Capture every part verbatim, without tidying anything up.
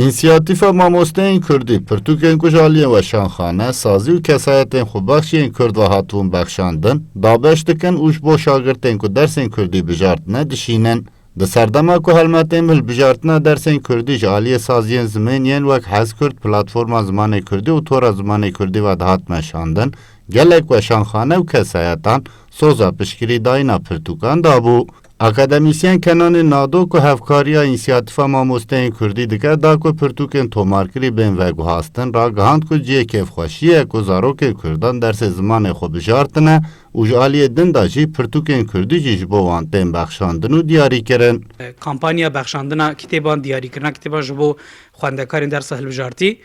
Însiyatîfa Mamosteyên Kurdî, pirtûkên ku ji aliyê weşanxane, sazî û kesayetên xwebexş yên Kurd ve hatibûn bexşandin, dabeş dikin û ji bo şagirtên ku dersên Kurdî bijartine, dişînin. Di serdema ku helmetên hilbijartina dersên Kurdî ji aliyê saziyên zimên yên wek Hez Kurd, Platforma Zimanê Kurdî û Tora Zimanê Kurdî ve dihat meşandin, gelek weşanxane û kesayetan soza piştgirîdayîna pirtûkan dabû. Akademîsyen Kenanê Nado ku hevkariya Însiyatîfa Mamosteyên Kurdî dike, da ku pirtûkên tomarkirî bên veguhastin, ragihand ku cihê kêfxweşî ye ku zarokên Kurdan dersê zimanê xwe bijartine û ji aliyê din de jî pirtûkên Kurdî jî ji bo wan tên bexşandin û diyarî kirin. Kampanya bexşandina kitêban, diyarîkirina kitêban ji bo xwendekarên dersa hilbijartî,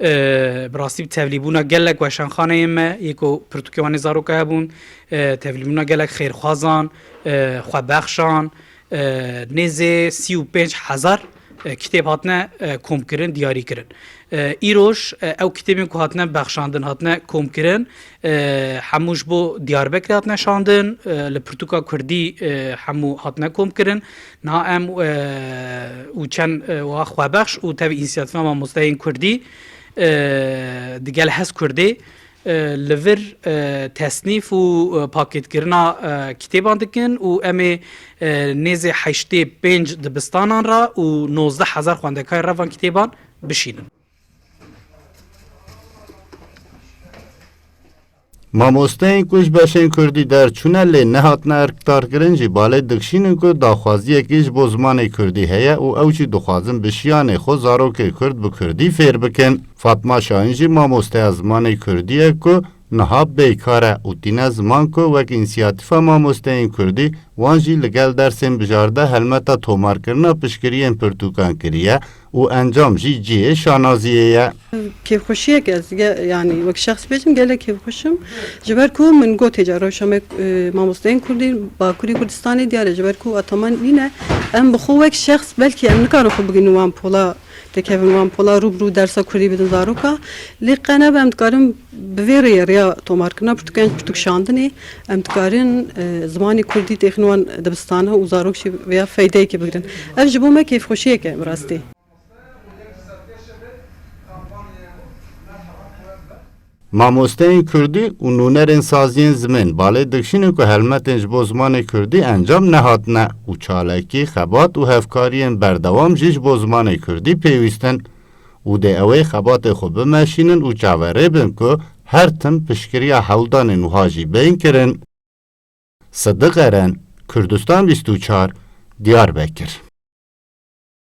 e, bi rastî bi tevlîbûna gelek weşanxaneyên me yê ku pirtûkê wan ê zaroka hebûn, e, tevlîbûna gelek xêrxwazan, e, xwebexşan, e, nêzê sî û pênc hezar, e, kitêb hatine, e, komkirin, diyarî kirin. E, îroj, e, ew kitêbên ku hatine bexşandin, hatine komkirin, e, hemû ji bo Diyarbekirê hatine şandin, e, li pirtûka Kurdî, e, hemû hatine komkirin. Niha em, e, û çend, e, wiha xwebexş û tevî Însiyatîfa Mamosteyên Kurdî, e, digel Hez Kurdê, e, li vir, e, tesnîf û, e, pakêtkirina, e, kitêban dikin û em ê, e, nêzê heştê pênc dibistanan re û nozdeh hezar xwendekarê re van kitêban bişînin. Mamosteyên ku ji beşên Kurdî derçûne lê nehatine erkdarkirin jî balê dikşînin ku daxwaziyekî ji bo zimanê Kurdî heye û ew jî dixwazin bi şiyanê xwe zarokê Kurd bi Kurdî fêr bikin. Fatma Şahin jî mamosteya zimanê Kurdî ye ku niha bêkar e û tîne ziman ku wek Însiyatîfa Mamosteyên Kurdî wan jî li gel dersên bijarte helmeta tomarkirina piştgiriyên pirtûkan kiriye û encam jî cihê şanaziyê ye. Kêfxweşiyek ez, ge-, yanî wek şexs bêjim, gelek kêfxweş im. Ji ber ku min gotê ca rewşa me, e, mamosteyên Kurdî, Bakurê Kurdistanê diyar e, ji ber ku ataman nîne. Em bi xwe wek şexs belkî em nikarin xwe bigihînin wan pola, têkevin wan pola, rû bi rû dersa Kurdî bidin zaroka. Lê qe nebe em dikarin bi vê rêyê, rêya tomarkirina pirtûkan, pirtûk şandinê, em dikarin, e, zimanê Kurdî têxin wan dibistana û zarok jî vêya feydeyekê bigrin. Ev ji bo me kêfxweşiyek e bi rastî. Mamosteyên Kurdî û nûnerên saziyên zimên balê dikşînin ku helmetên ji bo zimanê Kurdî encam nehatine û çalakî, xebat û hevkariyên berdewam jî ji bo zimanê Kurdî pêwîst in û dê ew ê xebatê xwe bimeşînin û çaverê bin ku her tim piştgiriya hewldanên wiha jî bên kirin. Sidiq Eren, Kurdistan bîst û çar, Diyarbekir.